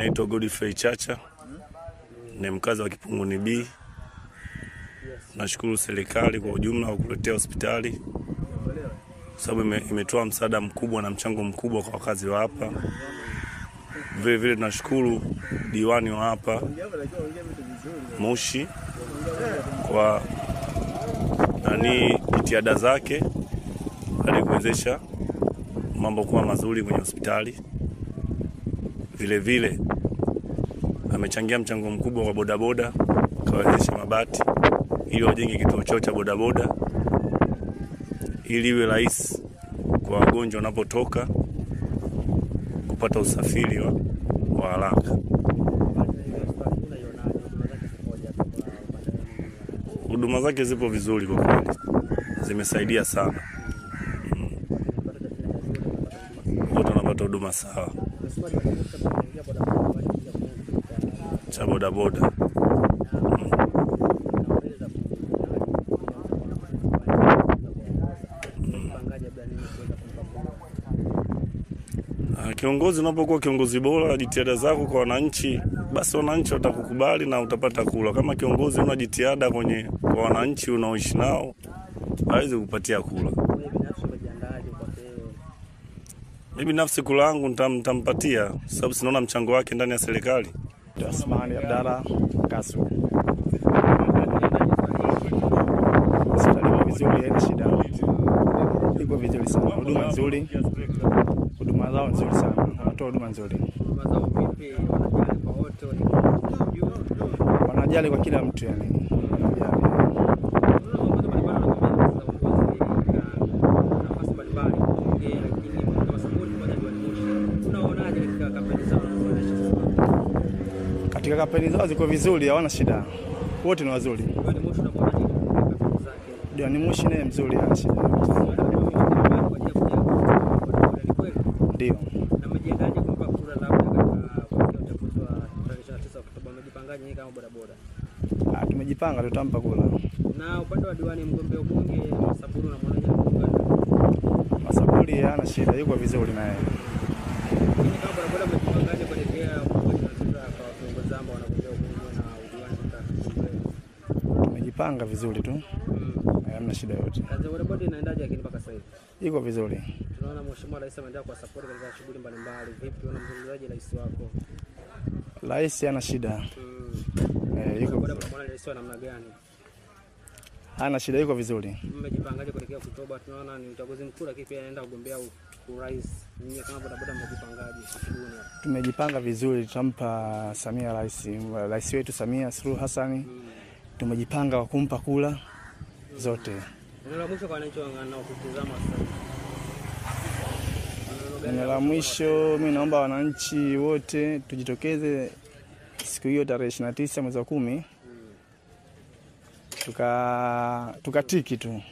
Naitwa Godfrey Chacha, ni mkazi wa Kipunguni B. Nashukuru serikali kwa ujumla kwa kuletea hospitali, sababu imetoa msaada mkubwa na mchango mkubwa kwa wakazi wa hapa. Vile vile tunashukuru diwani wa hapa Moshi kwa jitihada zake hadi kuwezesha mambo kuwa mazuri kwenye hospitali. Vile vile amechangia mchango mkubwa kwa bodaboda, kawezesha mabati ili wajenge kituo chao cha bodaboda ili iwe rahisi kwa wagonjwa wanapotoka kupata usafiri wa haraka. Huduma zake zipo vizuri kwa kweli, zimesaidia sana. Wote wanapata huduma sawa cha bodaboda. Kiongozi, unapokuwa kiongozi bora, jitihada zako kwa wananchi, basi wananchi watakukubali na utapata kula. Kama kiongozi una jitihada kwa wananchi unaoishi nao, hawezi kukupatia kula. Mimi binafsi kula yangu nitampatia, sababu sinaona mchango wake ndani ya serikali. Asmani Abdalla Kasu. Hospitali vizuri, haina shida. Iko vizuri sana. Huduma nzuri. Huduma zao nzuri sana. Wanatoa huduma nzuri. Wanajali kwa kila mtu yani. Wanajali. Katika kampeni zao ziko vizuri, hawana shida. Wote ni wazuri. Diwani Moshi naye mzuri, hana shida. Ndio. Na mjiandaje kumpa kura labda katika uchaguzi wa tarehe 29 Oktoba, mmejipangaje kama bodaboda? Tumejipanga, tutampa kura. Na upande wa diwani mgombea ubunge Masaburi na mwanaje mbunge? Masaburi hana shida, yuko vizuri naye. Ni kama bodaboda mmejipangaje kuelekea kwa viongozi ambao wanagombea ubunge na udiwani katika? Tumejipanga vizuri tu. Hamna shida yote. Kazi ya bodaboda inaendaje lakini mpaka sasa hivi? Iko vizuri. Tunaona Mheshimiwa Rais ameendelea kwa support katika shughuli mbalimbali. Vipi unamzungumzaje rais wako? Rais hana shida. Yuko bodaboda, unaona rais wa namna gani? Hana shida, yuko vizuri. Mmejipangaje kuelekea Oktoba? Tunaona ni uchaguzi mkuu lakini pia anaenda kugombea urais. Ninyi kama bodaboda mmejipangaje? Tumejipanga vizuri, tutampa Samia rais, rais wetu Samia Suluhu Hassan. Tumejipanga kwa kumpa kula zote. Neno la mwisho kwa wananchi wanaokutazama sasa. Neno la mwisho, mimi naomba wananchi wote tujitokeze siku hiyo tarehe 29 mwezi wa 10. Tukatiki tu.